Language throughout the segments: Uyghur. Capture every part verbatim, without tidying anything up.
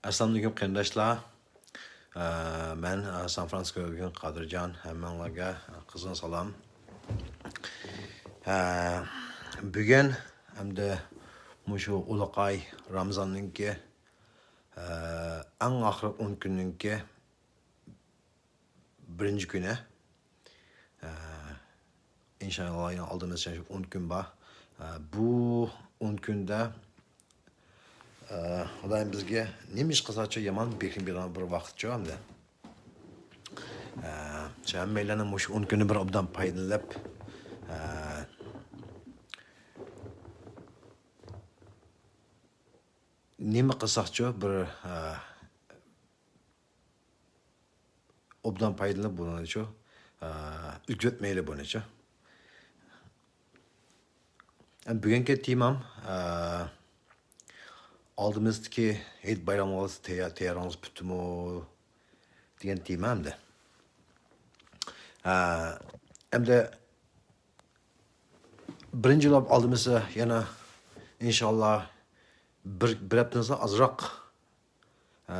ئەسسالامۇئەلەيكۇم قېرىنداشلار. ئە، مەن، ئە، سان فرانسىسكودىن قادىرجان. ھەممىڭلارغا قىزغىن سالام. ئە، بۈگۈن ھەمدە مۇشۇ ئۇلۇغ ئاي رامىزاننىڭكى، ئە، ئەڭ ئاخىرقى ئون كۈننىڭكى بىرىنچى كۈنى. ئە، ئىنشائاللا، يەنە ئالدىمىزدا شۇ ئون كۈن بار. ئە، بۇ ئون كۈندە، ئە، خۇدايىم بىزگە نېمە ئىش قىلساقچۇ يامان بېكىنىپ بېرىدىغان بىر ۋاقىتچۇ ئەمدى. ئە، شۇ ھەممەيلەننىڭ مۇشۇ ئون كۈنى بىر ئوبدان پايدىلىنىپ، ئە، نېمە قىلساقچۇ بىر، ئە، ئوبدان پايدىلىنىپ بۇنىچۇ، ئە، ئۆتكۈزۈۋەتمەيلى بۇنىچۇ. بۈگۈنكى تېمام، ئە، ئالدىمىزدىكى ھېيت بايراملىرىغا تەييار-، تەييارلىقىڭىز پۈتتىمۇ دېگەن تېما ئەمدى. ئە، ئەمدى بىرىنچى يىللاپ ئالدىمىزدا يەنە ئىنشاللا بىر، بىر ھەپتىدىن ئازراق ئە،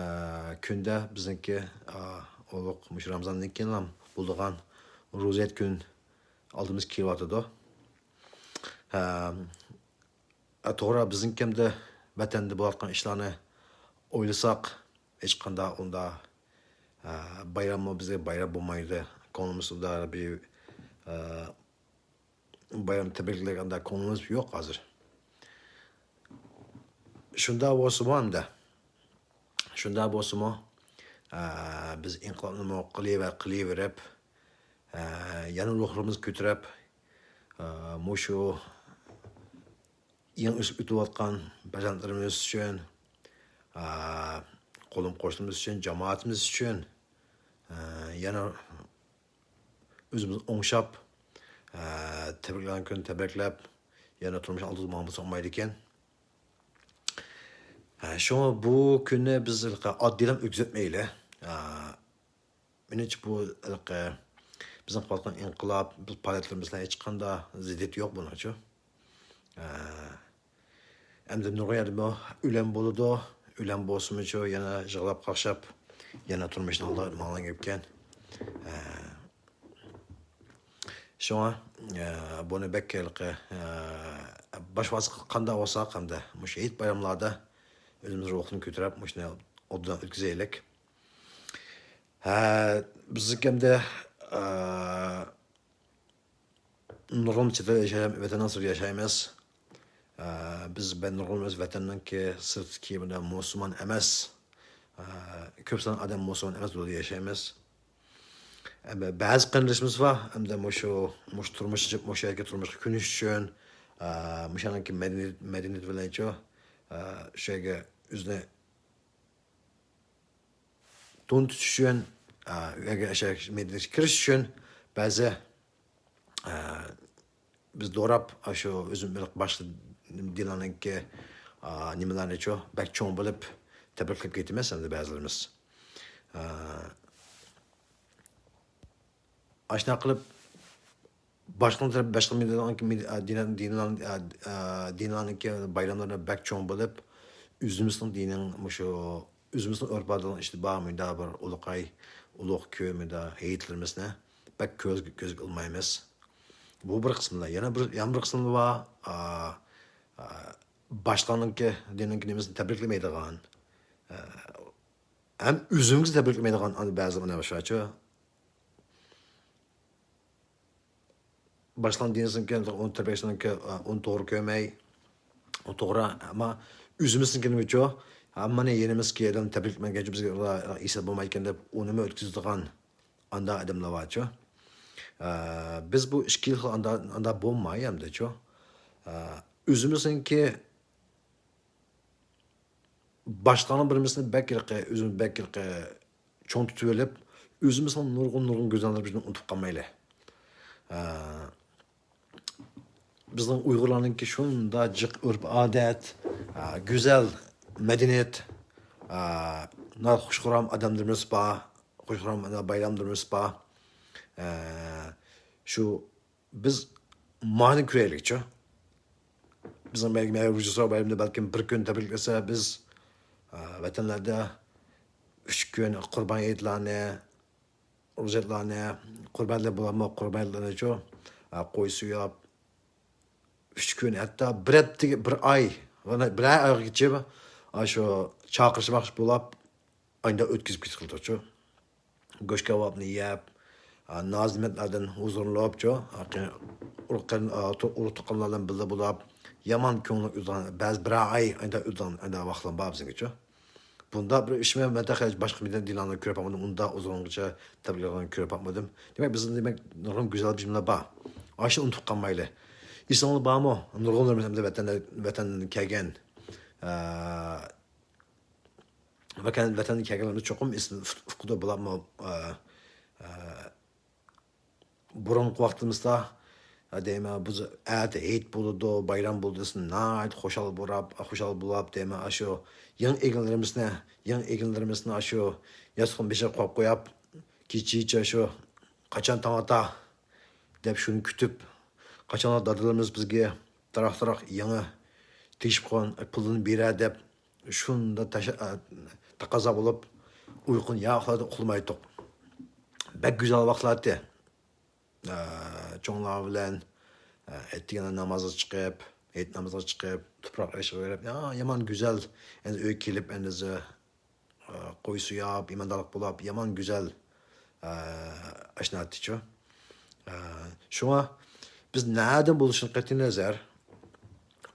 كۈندە بىزنىڭكى، ئە، ئۇلۇغ مۇشۇ رامىزاندىن كېيىنلا بولىدىغان روزا ھېيت كۈن ئالدىمىزغا كېلىۋاتىدۇ. ئە، ئە، توغرا، بىزنىڭكى ئەمدى ۋەتەندە بولۇۋاتقان ئىشلارنى ئويلىساق، ھېچقانداق ئۇنداق، ئە، بايراممۇ بىزگە بايرام بولمايدۇ. كۆڭلىمىزدە بىر، ئە، بايرام تەبرىكلەيدىغان كۆڭلىمىز يوق ھازىر. شۇنداق بولسىمۇ ئەمدى، شۇنداق بولسىمۇ، ئە، بىز ئىنقىلابنىمۇ قىلىۋە-، قىلىۋېرىپ، ئە، يەنە روھلىرىمىزنى كۆتۈرۈپ، ئە، مۇشۇ يېڭى ئۆسۈپ ئۆتۈۋاتقان پەرزەنتلىرىمىز ئۈچۈن، ئە، قولۇم-قوشنىمىز ئۈچۈن، جامائىتىمىز ئۈچۈن، ئە، يەنە ئۆزىمىزنى ئوڭشاپ، ئە، تەبرىكلىگەن كۈنى تەبرىكلەپ، يەنە تۇرمۇشنى ئالدىدا ماڭمىسا بولمايدىكەن. ئە، شۇڭا بۇ كۈننى بىز ھېلىقى ئاددىيلا ئۆتكۈزۈۋەتمەيلى. ئە، مېنىڭچە بۇ ھېلىقى بىزنىڭ قىلىۋاتقان ئىنقىلاب، بۇ پائالىيەتلىرىمىز بىلەن ھېچقانداق زىددىيىتى يوق بۇنىڭچۇ. ئە، ئەمدى نۇرغۇن يەردىمۇ ئۆلەم بولىدۇ. ئۆلەم بولسىمۇچۇ يەنە يىغلاپ قاقشاپ، يەنە تۇرمۇشنىڭ ئالدىغا ماڭغان گەپكەن. ئە، شۇڭا، ئە، بۇنى بەك ھېلىقى، ئە، باش ۋاسىتە قانداق بولساق ئەمدى مۇشۇ ھېيت بايراملاردا ئۆزىمىز روھىنى كۆتۈرۈپ مۇشۇنى ئوبدان ئۆتكۈزەيلىك. ھە، بىزنىڭكى ئەمدى، ئە، نۇرغۇن چەت ئەلدە ياشايمىز، ۋەتەننىڭ سىرتىدا ياشايمىز. ئە، بىز بە-، نۇرغۇنىمىز ۋەتەننىڭكى سىرتىدىكى مۇسۇلمان ئەمەس، ئە، كۆپ سان ئادەم مۇسۇلمان ئەمەس دۇنيادا ياشايمىز. ئەمما بەزى قېرىندىشىمىز بار، ئەمدى مۇشۇ، مۇشۇ تۇرمۇش، مۇشۇ يەرگە تۇرمۇشقا كۆنۈش ئۈچۈن، ئە، مۇشۇ يەرنىڭكى مەدەنىيەت، مەدەنىيەت بىلەنچۇ، ئە، شۇ يەرگە ئۆزىنى تونۇتۇش ئۈچۈن، ئە، ئەگەر ئاشۇ مەدەنىيەتكە كىرىش ئۈچۈن بەزى، ئە، بىز دوراپ، ئاشۇ ئۆزۈم بىر باشقا دىنلارنىڭكى، ئە، نېمىلەرنىچۇ بەك چوڭ بولۇپ تەبرىكلەپ كېتىمىز ئەمدى بەزىلىرىمىز. ئە، ئاشۇنداق قىلىپ، باشقىنىڭ تەرەپ-، باشقا مىللەتنىڭ، مىل-، ئە، دىن-، دىنلار-، ئە، ئە، دىنلارنىڭكى بايراملىرى بەك چوڭ بولۇپ، ئۆزىمىزنىڭ دىنىنىڭ مۇشۇ، ئۆزىمىزنىڭ ئۆرپ-ئادىتىنىڭ ئىچىدە بار مۇنداق بىر ئۇلۇغ ئاي، ئۇلۇغ كۈن، مۇنداق ھېيتلىرىمىزنى بەك كۆز-، كۆزگە ئىلمايمىز. بۇ بىر قىسمىدا. يەنە بىر، يەنە بىر قىسمى بار، ئا، ئا، باشقىلارنىڭكى دىننىڭكى نېمىسىنى تەبرىكلىمەيدىغان، ئا، ھەم ئۆزىمىزنى تەبرىكلىمەيدىغان بەزى مانا شۇچۇ. باشقىلارنىڭ دىنىسىنىڭكى، ئۇنى تەبرىكلەشنىڭكى، ئۇنى توغرا كۆرمەي، ئۇ توغرا، ئەمما ئۆزىمىزنىڭكىنىچۇ، ھەممىنى يېنىمىزدىكى ئادەم تەبرىكلىمىگەنچە بىزگە ئۇلار ئېسىل بولمايدىكەن دەپ، ئۇنىمۇ ئۆتكۈزىدىغان ئانداق ئادەملەر بارچۇ. ئە، بىز بۇ ئىككى خىل ئانداق، ئانداق بولماي ئەمدىچۇ. ئە، ئۆزىمىزنىڭكى باشقىلارنىڭ بىرىمىزنى بەك ھېلىقى، ئۆزىمىز بەك ھېلىقى چوڭ تۇتۇۋېلىپ، ئۆزىمىزنىڭ نۇرغۇن، نۇرغۇن گۈزەللىرىمىزنى ئۇنتۇپ قالمايلى. ئە، بىزنىڭ ئۇيغۇرلارنىڭكى شۇنداق جىق ئۆرپ-ئادەت، ئە، گۈزەل مەدەنىيەت، ئە، ناھايىتى خۇش-خۇرام ئادەملىرىمىز بار، خۇش-خۇرام بايراملىرىمىز بار. ئە، شۇ بىز مانى كۆرەيلىكچۇ. بىزنىڭ بەلكىم ھەر رۇجۇسا بايرىمىدا بەلكىم بىر كۈن تەبرىكلىسە، بىز، ۋەتەنلەردە ئۈچ كۈن قۇربان ھېيتلارنى، روزا ھېيتلارنى، قۇربان ھېيتلار بولامۇ، قۇربان ھېيتلارنىچۇ، قوي سوياپ، ئۈچ كۈن، ھەتتا بىر ھەپتىگە، بىر ئاي، بىرەر ئايغىچە ئاشۇ چاقىرىشماقچى بولاپ، ئايدا ئۆتكۈزۈپ كېتىۋاتىدۇچۇ. گۆش كاۋاپنى يەپ، ئا، ناز-نېمەتلەردىن ھۇزۇرلىنىپچۇ، ئا، قېرىن-، ئۇرۇق-، قېرىن-، ئا، تو-، ئۇرۇق-تۇغقانلار بىلەن بىللە بولاپ، يامان كۆڭلى ئۈزۈلگەن، بەزى بىرەر ئاي ئايدا ئۈزۈلگەن، ئايدا ۋاقىتلار بار بىزنىڭكىچۇ. بۇنداق بىر ئىش مەن، مەن تېخى باشقا مىللەت دىيارلاردا كۆرۈپ باقمىدىم، ئۇنداق ئۇزۇنغىچە تەبرىكلەرنى كۆرۈپ باقمىدىم. دېمەك، بىزدە، دېمەك، نۇرغۇن گۈزەل بىر جۈملە بار. ئاشۇنى ئۇنتۇپ قالمايلى. ئېسىڭلاردا بارمۇ؟ نۇرغۇنلىرىمىز ئەمدى ۋەتەندە، ۋەتەندىن كەلگەن، ئا، ۋەتەن-، ۋەتەندىن كەلگەنلەرنى چوقۇم ئېسىدە ئۇقىدۇ. بۇلارمۇ، ئا، ئا، بۇرۇنقى ۋاقتىمىزدا، ئا، دەيمەن، بۇ ئەتە ھېيت بولىدۇ، بايرام بولىدۇ دېسە، ناھايىتى خۇشال بولاپ، خۇشال بولاپ، دەيمەن، ئاشۇ يېڭى ئېگىنلىرىمىزنى، يېڭى ئېگىنلىرىمىزنى ئاشۇ ياستۇقنىڭ بېشىغا قويۇپ قويۇپ، كېچىچە شۇ قاچان تاڭ ئاتا دەپ شۇنى كۈتۈپ، قاچان دادىلىرىمىز بىزگە تاراق-تاراق يېڭى تېشىپ قويغان پۇلنى بېرە دەپ شۇنداق تەش-، ئە، تەقەززا بولۇپ، ئۇيقۇنى يا ئۇخلايدۇ، ئۇخلىمايتتۇق. بەك گۈزەل ۋاقىتلار ئىدى. ئە، چوڭلار بىلەن، ئە، ئەتىگەن نامازغا چىقىپ، ھېيت نامازغا چىقىپ، تۇپراق ئېشىغا بېرىپ، يا، يامان گۈزەل. ئەمدى ئۆيگە كېلىپ، ئەمدى ئە، قوي سوياپ، ئىماندارلىق بولاپ، يامان گۈزەل، ئە، ئاشناتتىچۇ. ئە، شۇڭا بىز نەدىن بولۇشىدىن قەتئىينەزەر،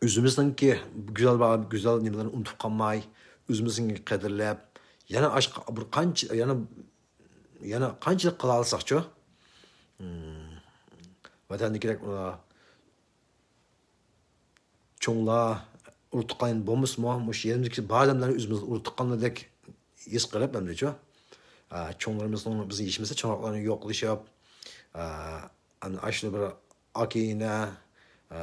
ئۆزىمىزنىڭكى گۈزەل، گۈزەل نېمىلەرنى ئۇنتۇپ قالماي، ئۆزىمىزنىڭكى قەدىرلەپ، يەنە ئاشقا-، بىر قانچە، يەنە، يەنە قانچىلىك قىلالىساقچۇ؟ ھىم. ۋەتەندىكىدەك، ئۇ، چوڭلار، ئۇرۇق-تۇغقان بولمىسىمۇ، مۇشۇ يېنىمىزدىكى بار ئادەملەرنى ئۆزىمىز ئۇرۇق-تۇغقاندەك ھېس قىلىپ، ئەمدىچۇ، ئا، چوڭلىرىمىزنىڭ بىزنى يېشىمىسا، چوڭراقلارنى يوقلىشىپ، ئا، ئەنە ئاشۇ بىر ئاكا-ئىنى، ئا،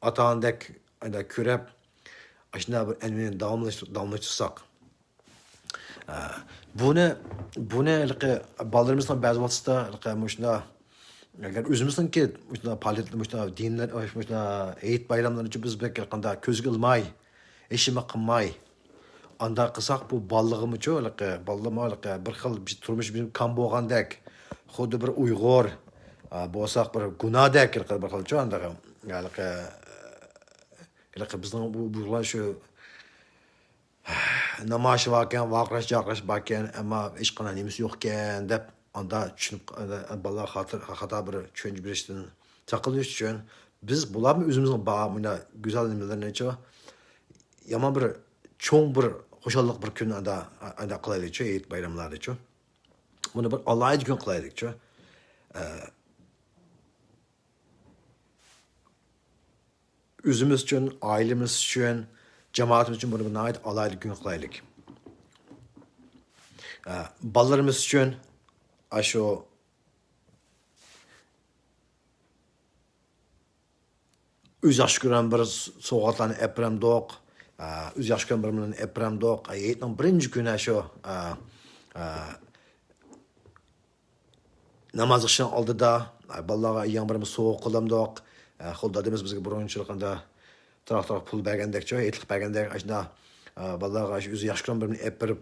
ئاتا-ئانىدەك كۆرۈپ، ئاشۇنداق بىر ئەنئەنىنى داۋاملاشتۇر-، داۋاملاشتۇرساق. ئە، بۇنى، بۇنى ھېلىقى بالىلىرىمىزنىڭ بەزى ۋاقىتتا ھېلىقى مۇشۇنداق، ئەگەر ئۆزىمىزنىڭكى مۇشۇنداق پائالىيەت، مۇشۇنداق دىنلەر، مۇشۇنداق ھېيت بايراملىرىنى بىز بەك ھېلىقانداق كۆزگە ئىلماي، ھېچنېمە قىلماي، ئانداق قىلساق، بۇ بالىلىرىمىزچۇ، ھېلىقى بالىلىرىمۇ ھېلىقى بىر خىل بىر تۇرمۇش بىر كام بولغاندەك، خۇددى بىر ئۇيغۇر، ئا، بولساق بىر گۇناھدەك ھېلىقى بىر خىلچۇ، ئانداق ھېلىقى، ھېلىقى بىزنىڭ بۇ، بۇ شۇ نامايىش باركەن، ۋارقىراش-جارقىراش باركەن، ئەمما ھېچقانداق نېمىسى يوقكەن دەپ، ئاندا چۈشىنىپ، بالىلار خاتىر-، خاتا بىر چۈشەنچە بېرىشتىن ساقلىنىش ئۈچۈن، بىز بۇلارمۇ ئۆزىمىزنىڭ بار مۇنداق گۈزەل نېمىلىرىنىچۇ، يامان بىر چوڭ بىر خۇشاللىق بىر كۈن ئاندا، ئاندا قىلايلىچۇ، ھېيت بايراملاردىچۇ. بۇنى بىر ئالاھىدە كۈن قىلايلىچۇ. ئە، ئۆزىمىز ئۈچۈن، ئائىلىمىز ئۈچۈن، جامائىتىمىز ئۈچۈن بۇنى بىر ناھايىتى ئالاھىدە كۈن قىلايلىك. ئە، بالىلىرىمىز ئۈچۈن ئاشۇ ئۆزى ياخشى كۆرگەن بىر سوۋغاتلارنى ئەپ بېرەمدۇق، ئە، ئۆزى ياخشى كۆرگەن بىر نېمىلەرنى ئەپ بېرەمدۇق. ئە، ھېيتنىڭ بىرىنچى كۈنى شۇ، ئە، ئە، ناماز ئىشىنىڭ ئالدىدا، ئە، بالىلارغا يېڭى بىر سوۋغا قىلامدۇق. ئە، خۇددى دادىمىز بىزگە بۇرۇنچىلىقىدا تاراق-تاراق پۇل بەرگەندەكچۇ، ھېيتلىق بەرگەندەك، ئاشۇنداق، ئە، بالىلارغا ئاشۇ ئۆزى ياخشى كۆرگەن بىرنى ئەپ بېرىپ،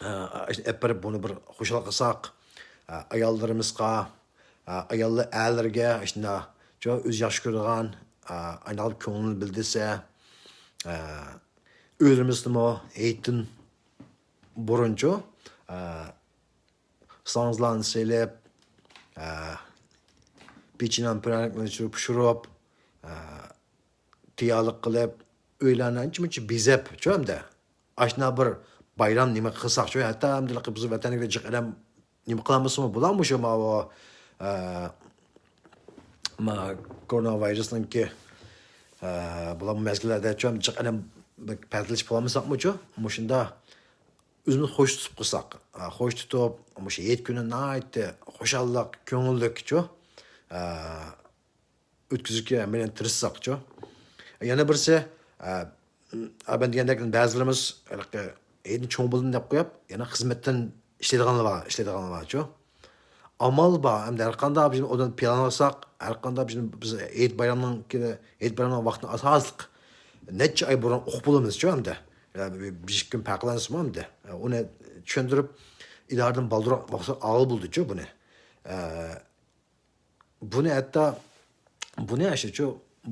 ئە، ئاشۇنى ئەپ بېرىپ، بۇنى بىر خۇشال قىلساق، ئە، ئاياللىرىمىزغا، ئە، ئاياللار ئەرلەرگە ئاشۇنداقچۇ، ئۆزى ياخشى كۆرىدىغان، ئە، ئاينالىپ كۆڭلىنى بىلدۈرسە، ئە، ئۆيلىرىمىزدىمۇ ھېيتتىن بۇرۇنچۇ، ئە، ساڭزىلارنى سېلىپ، ئە، پېچىنە پىرەنىكلەرنى پىشۇرۇپ، ئە، تىيالىق قىلىپ، ئۆيلەرنى ئانچە-مۇنچە بېزەپ، شۇ ئەمدى. ئاشۇنداق بىر بايرام نېمە قىلساقچۇ، ھەتتا ئەمدى بىز ۋەتەنگە جىق ئادەم نېمە قىلالمىسىمۇ، بۇلارمۇ شۇ ماۋۇ، ئە، ما، كورونا ۋىرۇسنىڭكى، ئە، بۇلار مەزگىللەردە چوڭ جىق ئادەم بەك پەردىلىشىپ بولالمىساقمۇچۇ، مۇشۇنداق ئۆزىمىزنى خوش تۇتۇپ قىلساق، ئە، خوش تۇتۇپ، مۇشۇ ھېيت كۈنى ناھايىتى خۇشاللىق، كۆڭۈللۈكچۇ، ئە، ئۆتكۈزۈشكە مەيلى تىرىشساقچۇ. يەنە بىرسى، ئە، ئە، مەن دېگەندەك بەزىلىرىمىز ھېلىقى ھېيتنى چوڭ بولدۇم دەپ قويۇپ، يەنە خىزمەتتىن ئىشلەيدىغانلار بار، ئىشلەيدىغانلار بارچۇ. ئامال بار، ئەمدى ھەر قانداق بىر ئۇدۇن پىلان قىلساق، ھەر قانداق بىر بىز ھېيت بايرامنىڭ، ھېيت بايرامنىڭ ۋاقتىنى ئاساسلىق نەچچە ئاي بۇرۇن ئۇقۇپ بولىمىزچۇ ئەمدى. يا بىر، بىر ئىككى كۈن پەرقلەنسىمۇ ئەمدى. ئۇنى چۈشەندۈرۈپ، ئىدارىدىن بالدۇرراق ماقسەت ئالغىلى بولىدىچۇ بۇنى. ئە، بۇنى ھەتتا، بۇنى ئاشۇچۇ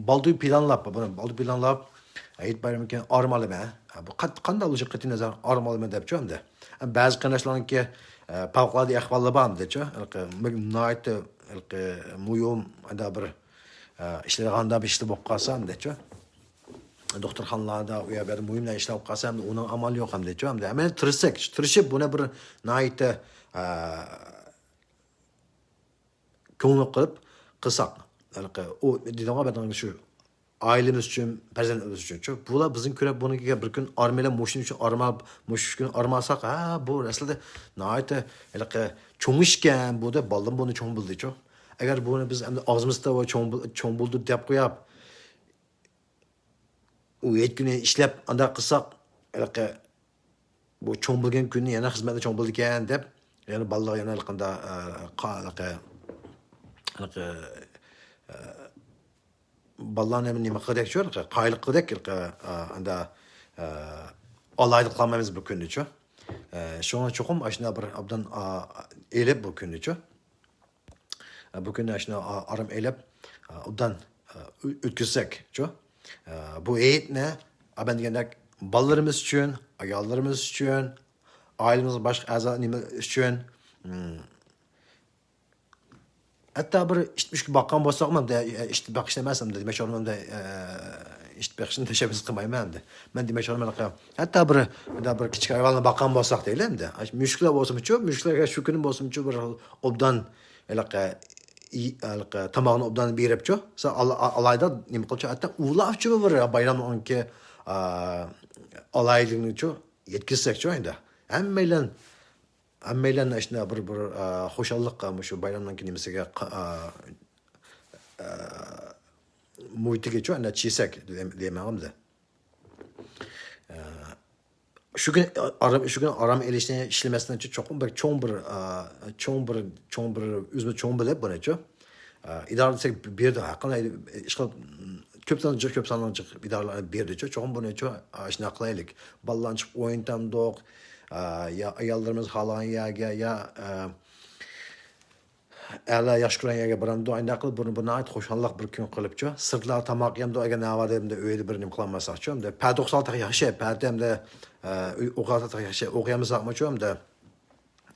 بالدۇر پىلانلاپ، بۇنى بالدۇر پىلانلاپ، ھېيت بايرىمى كېيىن ئارام ئالىمەن. بۇ قات-، قانداق بولۇشى قەتئىي نەزەر ئارام ئالىمەن دەپچۇ ئەمدى. بەزى قېرىنداشلارنىڭكى، ئە، پەۋقۇلئاددە ئەھۋاللار بار ئەمدىچۇ. ھېلىقى مۇ-، ناھايىتى ھېلىقى مۇھىم، ئەندە بىر، ئە، ئىشلەيدىغاندا بىر ئىشتا بولۇپ قالسا ئەمدىچۇ. دوختۇرخانىلاردا، ئۇ يەردە مۇھىم ئىشلەپ قالسا ئەمدى ئۇنىڭ ئامالى يوق ئەمدىچۇ. ئەمدى ھەممە تىرىشساك، تىرىشىپ بۇنى بىر ناھايىتى، ئە، كۆڭۈل قىلىپ قىلساق، ھېلىقى ئۇ دېدىمغۇ، بەدەنگە شۇ ئائىلىمىز ئۈچۈن، پەرزەنتلىرىمىز ئۈچۈنچۇ. بۇلار بىزنىڭ كۆرۈپ، بۇنىڭكىگە بىر كۈن ئارمىيەلەر مۇشۇنىڭ ئۈچۈن ئارما-، مۇشۇ كۈن ئارمىساق، ھە، بۇ ئەسلىدە ناھايىتى ھېلىقى چوڭ ئىشكەن، بۇ دەپ بالىدىن بۇنى چوڭ بىلدىچۇ. ئەگەر بۇنى بىز ئەمدى ئاغزىمىزدا ۋە چوڭ بىل-، چوڭ بىلدى دەپ قوياپ، ئۇ ھېيت كۈنى ئىشلەپ ئانداق قىلساق، ھېلىقى بۇ چوڭ بولغان كۈنى يەنە خىزمەتنى چوڭ بولىدىكەن دەپ، يەنە بالىلار يەنە ھېلىقىندا، ئە، قا-، ھېلىقى، ھېلىقى، ئە، بالىلارنى نېمە قىلغۇدەكچۇ، ھېلىقى قايىل قىلغۇدەك، ھېلىقى، ئە، ئاندا، ئە، ئالاھىدە قىلالمايمىز بۇ كۈننىچۇ. ئە، شۇڭا چوقۇم ئاشۇنداق بىر ئوبدان، ئا، ئېلىپ بۇ كۈننىچۇ. بۇ كۈننى شۇنداق ئارام ئېلىپ، ئوبدان ئۆتكۈزسەكچۇ. بۇ ھېيتنى، ئابان دېگەندەك، بالىلىرىمىز ئۈچۈن، ئاياللىرىمىز ئۈچۈن، ئائىلىمىزنىڭ باشقا ئەزا نېمە ئۈچۈن، ھەتتا بىر ئىت مۈشۈككە باققان بولساقمۇ، ئىت بېقىش ئەمەس، دېمەكچى بولغىنىم، ئىت بېقىشنى تەشەببۇس قىلمايمەن ئەمدى. مەن دېمەكچى بولغىنىم، ھەتتا بىر، بىر كىچىك ھايۋاننى باققان بولساق دەيلى ئەمدى. مۈشۈكلەر بولسىمۇچۇ، مۈشۈكلەرگە شۇ كۈنى بولسىمۇچۇ بىر ئوبدان ھېلىقى، ھېلىقى تاماقنى ئوبدان بېرىپچۇ. سەن ئالاھىدە نېمە قىلچۇ، ھەتتا ئۇلارچۇ بىر بايرامنىڭكى، ئا، ئالاھىدىلىكىنىچۇ يەتكۈزسەكچۇ ئەمدى. ھەممەيلەن، ھەممەيلەن شۇنداق بىر، بىر، ئا، خۇشاللىققا مۇشۇ بايرامنىڭكى نېمىسىگە، ئا، ئا، مۇھىتىگىچۇ ئەنە چىسەك دېمەڭ ئەمدى. ئا، شۇ كۈنى ئارام، شۇ كۈنى ئارام ئېلىشنى ئىشلىمەسلىكچە چوقۇم بىر چوڭ بىر، ئا، چوڭ بىر، چوڭ بىر، ئۆزىمىز چوڭ بىلىپ بۇنىچۇ، ئا، ئىدارە دېسەك بېرىدۇ، ھەققىنى ئىشقىلىپ كۆپ سانلىق جىق، كۆپ سانلىق جىق ئىدارىلەر بېرىدىچۇ. چوقۇم بۇنىچۇ، ئا، شۇنداق قىلايلىك. بالىلارنى چىقىپ ئوينىتامدۇق، ئا، يا ئاياللىرىمىز خالىغان يەرگە، يا، ئا، ئەرلەر ياخشى كۆرگەن يەرگە بارامدۇ، ئانداق قىلىپ بۇنى بىر ناھايىتى خۇشاللىق بىر كۈن قىلىپچۇ. سىرتلاردا تاماق يەمدۇ، ئەگەر نەۋادا ئەمدى ئۆيدە بىر نېمە قىلالمىساقچۇ، ئەمدى پەردە ئوقۇساق تېخى ياخشى، پەردە ئەمدى، ئە، ئوقۇساق تېخى ياخشى، ئوقۇيالمىساقمۇچۇ ئەمدى،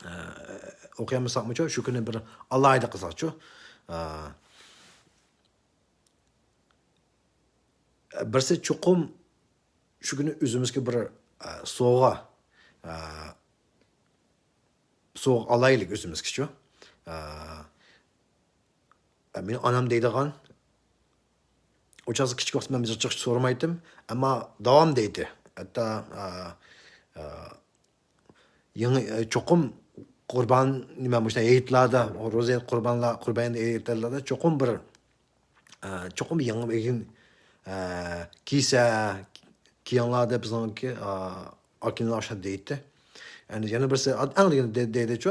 ئە، ئوقۇيالمىساقمۇچۇ شۇ كۈنى بىر ئالاھىدە قىلساقچۇ. ئە، بىرسى چوقۇم شۇ كۈنى ئۆزىمىزگە بىر، ئە، سوۋغا، ئە، سوۋغا ئالايلىك ئۆزىمىزگىچۇ. ئە، مېنىڭ ئانام دەيدىغان، ئۇ چاغدا كىچىك ۋاقتىمدا مەن جىق سورىمايتتىم، ئەمما داۋام دەيتتى. ھەتتا، ئە، ئە، يېڭى، ئە، چوقۇم قۇربان، نېمە، مۇشۇنداق ھېيتلاردا، روزا ھېيت، قۇربانلار، قۇربان ھېيتلاردا چوقۇم بىر، ئە، چوقۇم يېڭى ئېگىن، ئە، كىيسە، كىيىڭلار دەپ بىزنىڭكى، ئا، ئاكىلار ئاشۇنداق دەيتتى. ئەنە يەنە بىرسى، ئەڭ دېگەن دەيدىچۇ،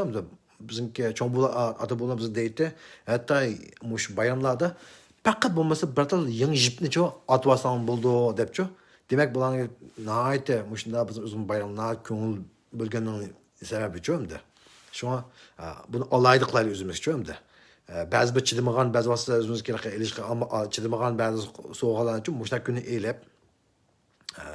بىزنىڭكى چوڭ بولا-، ئاتا بولا بىز دەيتتى. ھەتتا مۇشۇ بايراملاردا پەقەت بولمىسا بىر تال يېڭى يىپنىچۇ ئاتىۋالساڭ بولىدۇ دەپچۇ. دېمەك، بۇلارنى ناھايىتى مۇشۇنداق بىز ئۆزىمىز بايرامغا كۆڭۈل بۆلگەننىڭ سەۋەبىچۇ ئەمدى. شۇڭا، ئە، بۇنى ئالاھىدە قىلايلى ئۆزىمىزچۇ ئەمدى. ئە، بەزى بىر چىدىمىغان، بەزى ۋاقىتتا ئۆزىمىزگە ئېلىشقا ئالما-، ئا، چىدىمىغان بەزى سوۋغىلارنىچۇ مۇشۇنداق كۈننى ئېلىپ، ئە،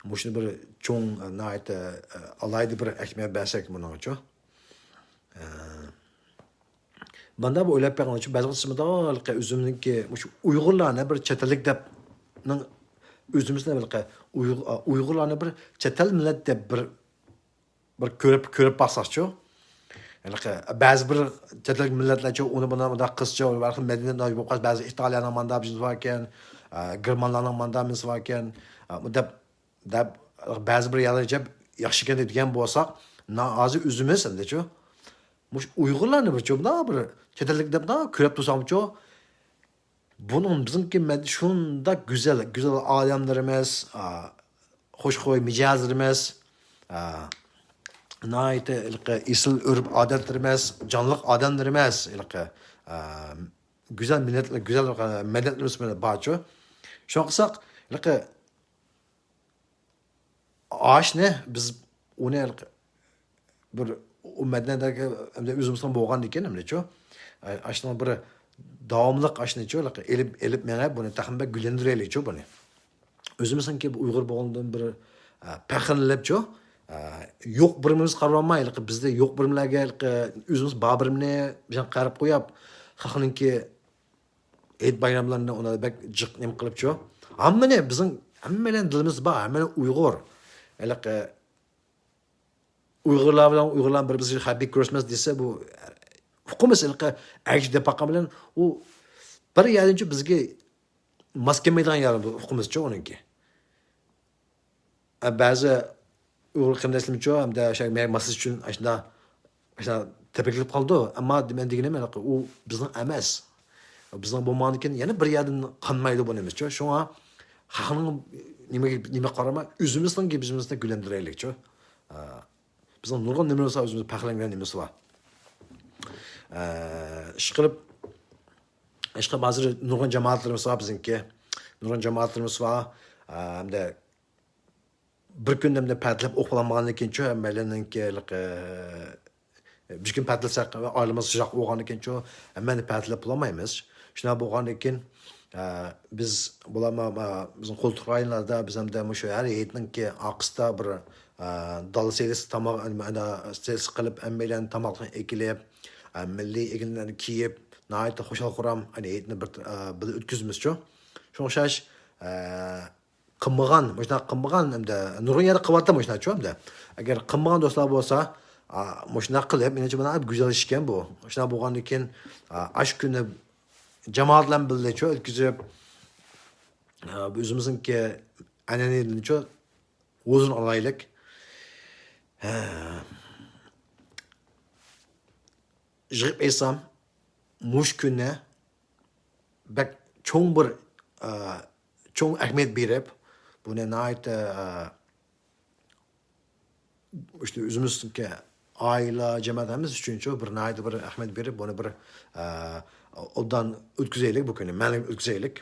مۇشۇنى بىر چوڭ، ناھايىتى، ئە، ئالاھىدە بىر ئەھمىيەت بەرسەك بۇنىڭغىچۇ. ئە، ماندا بۇ ئويلاپ بېقىڭلارچۇ، بەزى ۋاقىتتا ئۆزۈمنىڭكى مۇشۇ ئۇيغۇرلارنى بىر چەت ئەللىك دەپنىڭ ئۆزىمىزنى بىر ئۇيغۇر-، ئۇيغۇرلارنى بىر چەت ئەل مىللەت دەپ بىر، بىر كۆرۈپ، كۆرۈپ باقساقچۇ. ھېلىقى بەزى بىر چەت ئەللىك مىللەتلەرچۇ ئۇنى بۇنى مۇنداق قىلسىچۇ، بىر خىل مەدەنىيەت بولۇپ قالسا، بەزى ئىتالىيەنىڭ ماندا بىزى باركەن، ئە، گېرمانلارنىڭ ماندا بىزى باركەن، ئە، دەپ دەپ، بەزى بىر يەرلەرچە ياخشىكەن دېگەن بولساق، نا-، ھازىر ئۆزىمىز ئەمدىچۇ، مۇشۇ ئۇيغۇرلارنى بىرچۇ مۇنداق بىر چەت ئەللىك دەپ مۇنداق كۆرۈپ تۇرساڭچۇ، بۇنىڭ بىزنىڭكى مەد-، شۇنداق گۈزەل، گۈزەل ئادەملىرىمىز، ئا، خۇشخۇي مىجەزلىرىمىز، ئا، ناھايىتى ھېلىقى ئېسىل ئۆرپ-ئادەتلىرىمىز، جانلىق ئادەملىرىمىز، ھېلىقى، ئا، گۈزەل مىللەت، گۈزەل مەدەنىيىتىمىز بارچۇ. شۇڭا قىلساق، ھېلىقى ئاشنى بىز ئۇنى بىر ئۇ مەدەنىيەتلەرگە ئەمدى ئۆزىمىزنىڭ بولغاندىكىن ئەمدىچۇ، ئاشنىڭ بىر داۋاملىق ئاشنىچۇ ئېلىپ، ئېلىپ مېڭىپ، بۇنى تېخىمۇ بەك گۈللەندۈرەيلىچۇ بۇنى. ئۆزىمىزنىڭكى ئۇيغۇر بولغىنىدىن بىر، ئە، پەخىرلىنىپچۇ، ئە، يوق بىرىمىز قارىۋالماي، ھېلىقى بىزدە يوق بىرىملەرگە ھېلىقى ئۆزىمىز بار بىرىمنى بىزنى قاراپ قويۇپ، خەقنىڭكى ھېيت بايراملىرىنى ئۇنى بەك جىق نېمە قىلىپچۇ. ھەممىنى بىزنىڭ، ھەممەيلەن دىلىمىز بار، ھەممەيلەن ئۇيغۇر. ھېلىقى ئۇيغۇرلار بىلەن ئۇيغۇرلار بىر-بىرىگە ھەربىي كۆرۈشمەس دېسە، بۇ ھوقۇمىز ھېلىقى ئەگىشىپ دەپ باققان بىلەن ئۇ بىر يەردىنچۇ بىزگە ماس كەلمەيدىغان يەر بۇ ھوقۇمىزچۇ ئۇنىڭكى. ئە، بەزى ئۇيغۇر قېرىنداشلىرىمچۇ ھەمدە شۇ مەن ماسلىشىش ئۈچۈن ئاشۇنداق، ئاشۇنداق تەپەككۈر قىلىپ قالىدۇ. ئەمما مەن دېگىنىم ھېلىقى ئۇ بىزنىڭ ئەمەس. بىزنىڭ بولمىغاندىكىن يەنە بىر يەردىن قانمايدۇ بۇ نېمىچۇ. شۇڭا خەقنىڭ نېمىگە، نېمە قارىماي، ئۆزىمىزنىڭ گېپىمىزنى گۈللەندۈرەيلىكچۇ. ئە، بىزنىڭ نۇرغۇن نېمىمىز بار، ئۆزىمىز پەخىرلەنگەن نېمىمىز بار. ئە، ئىشقىلىپ، ئىشقىلىپ ھازىر نۇرغۇن جامائەتلىرىمىز بار بىزنىڭكى. نۇرغۇن جامائەتلىرىمىز بار. ئە، ھەمدە بىر كۈندە مۇنداق پەتىلەپ ئوقۇپ بولالمىغاندىن كېيىنچۇ، ھەممەيلەننىڭكى، ئە، بىر كۈن پەتىلىسەك، ئائىلىمىز يىراق بولغاندىن كېيىنچۇ، ھەممەنى پەتىلەپ بولالمايمىز. شۇنداق بولغاندىن كېيىن، ئە، بىز بولما، بىزنىڭ قولتۇق رايونلاردا بىز ھەمدە مۇشۇ ھەر ھېيتنىڭكى ئارقىسىدا بىر، ئە، دالا سېلىس تاماق، ئەنە، سېلىس قىلىپ، ھەممەيلەن تاماقنى ئەكېلىپ، ئە، مىللىي ئەگىنلەرنى كىيىپ، ناھايىتى خۇشال-خۇرام، ئەنە، ھېيتنى بىر، ئە، بىللە ئۆتكۈزىمىزچۇ. شۇڭا ئوخشاش، ئە، قىلمىغان، مۇشۇنداق قىلمىغان ھەمدە نۇرغۇن يەردە قىلىۋاتىدۇ مۇشۇنداقچۇ ھەمدە. ئەگەر قىلمىغان دوستلار بولسا، ئا، مۇشۇنداق قىلىپ، مېنىڭچە بۇنى گۈزەل ئىشكەن بۇ. شۇنداق بولغاندىن كېيىن، ئا، ئاشۇ كۈنى جامائەت بىلەن بىللىچۇ ئۆتكۈزۈپ، ئا، ئۆزىمىزنىڭكى ئەنئەنىدىنچۇ ھۇزۇرنى ئالايلىق. ھە. يىغىپ ئېيتسام، مۇشۇ كۈنى بەك چوڭ بىر، ئە، چوڭ ئەھمىيەت بېرىپ، بۇنى ناھايىتى، ئە، ئىشتە ئۆزىمىزنىڭكى ئائىلە، جەمەت ھەممىسى ئۈچۈنچۇ بىر ناھايىتى بىر ئەھمىيەت بېرىپ، بۇنى بىر، ئە، ئوبدان ئۆتكۈزەيلىك، بۇ كۈنى مەنىلىك ئۆتكۈزەيلىك.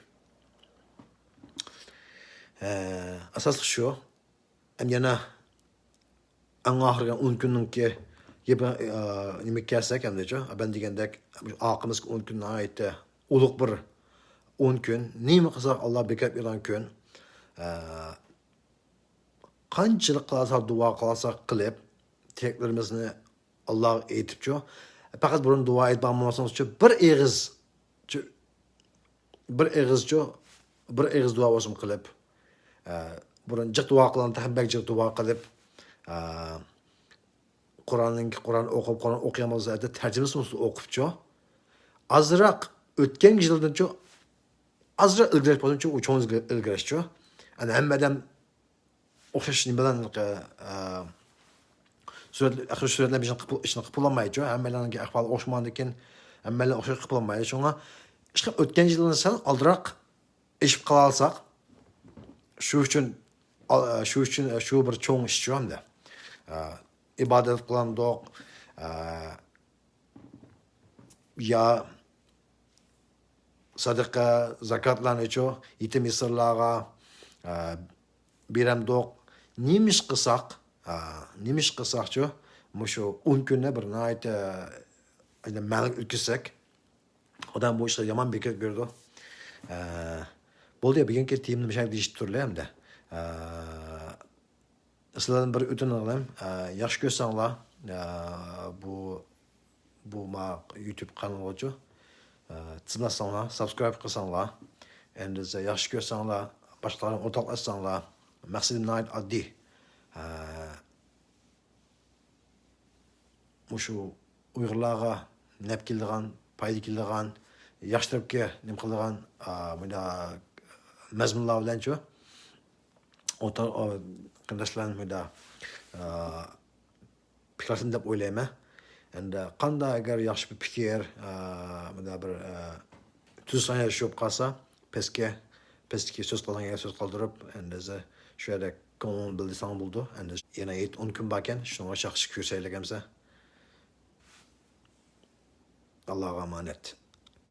ئە، ئاساسلىق شۇ. ئەمدى يەنە ئەڭ ئاخىرقى ئون كۈننىڭكى گېپى، ئە، نېمىگە كەلسەك ئەمدىچۇ، مەن دېگەندەك، ئارقىمىزدىكى ئون كۈن ناھايىتى ئۇلۇغ بىر ئون كۈن. نېمە قىلساق، ئاللا بېكەپ بېرىدىغان كۈن. ئە، قانچىلىك قىلساق، دۇئا قىلساق قىلىپ، تىلەكلىرىمىزنى ئاللاغا ئېيتىپچۇ. پەقەت بۇرۇن دۇئا ئېيتىپ بولمىسىڭىزچۇ، بىر ئېغىز، چۇ، بىر ئېغىزچۇ، بىر ئېغىز دۇئا بولسۇن قىلىپ، ئە، بۇرۇن جىق دۇئا قىلغان، تېخى بەك جىق دۇئا قىلىپ، ئە، قۇرئاننىڭ، قۇرئان ئوقۇپ، قۇرئان ئوقۇيالمىسا، تەرجىمىسىنى ئوقۇپچۇ. ئازراق ئۆتكەن يىلدىنچۇ، ئازراق ئىلگىرىلەش بولسۇنچۇ، ئۇ چوڭ ئىلگىرىلەشچۇ. ئەنە ھەممە ئادەم ئوخشاش نېمە بىلەن، ئە، سۈرەت، ئەخىر سۈرەتلەر ئىشنى قىلىپ، ئىشنى قىلىپ بولالمايچۇ. ھەممەيلەننىڭكى ئەھۋالى ئوخشىمىغاندىكىن، ھەممەيلەن ئوخشاش قىلىپ بولالمايدۇ. شۇڭا ئىشقىلىپ ئۆتكەن يىلدىن سەل ئالدىراق ئېشىپ قالالىساق، شۇ ئۈچۈن، ئا، شۇ ئۈچۈن، شۇ بىر چوڭ ئىشچۇ ئەمدى. ئا، ئىبادەت قىلامدۇق، ئا، يا سەدىقە، زاكاتلارنىچۇ، يېتىم يېسىرلارغا، ئا، بېرەمدۇق. نېمە ئىش قىلساق، ئا، نېمە ئىش قىلساقچۇ، مۇشۇ ئون كۈننى بىر ناھايىتى، ئا، مەنىلىك ئۆتكۈزسەك، ئادەم بۇ ئىشقا يامان بېكەت بېرىدۇ. ئە، بولدى، بۈگۈنكى تېمىنى مۇشۇ يەردە دېيىشىپ تۇرلى ئەمدى. ئە، سىلەردىن بىر ئۆتۈنۈپ قالىمەن. ئە، ياخشى كۆرسەڭلار، ئە، بۇ، بۇ ما يۇتۇب قانىلىغىچۇ، ئە، تىزىملاتساڭلار، سابسكرايب قىلساڭلار. ئەمدى ياخشى كۆرسەڭلار، باشقىلارغا ئورتاقلاشساڭلار. مەقسىتىم ناھايىتى ئاددىي. ئە، مۇشۇ ئۇيغۇرلارغا نەپ كېلىدىغان، پايدا كېلىدىغان، ياخشى تەرەپكە نېمە قىلىدىغان، ئا، مۇنداق مەزمۇنلار بىلەنچۇ، ئوتتۇرا، ئا، قېرىنداشلار بىلەن مۇنداق، ئا، پىكىرلەشسەم دەپ ئويلايمەن. ئەمدى قانداق ئەگەر ياخشى بىر پىكىر، ئا، مۇنداق بىر، ئا، تۈزۈلۈش بولۇپ قالسا، پەسكە، پەستىكى سۆز قالغان يەرگە سۆز قالدۇرۇپ، ئەمدى شۇ يەردە كۆڭلىنى بىلدۈرسەڭ بولىدۇ. ئەمدى يەنە ھېيت ئون كۈن باركەن، شۇنىڭغا ياخشى كۆرسەيلىك ئەمسە. ئاللاغا ئامانەت.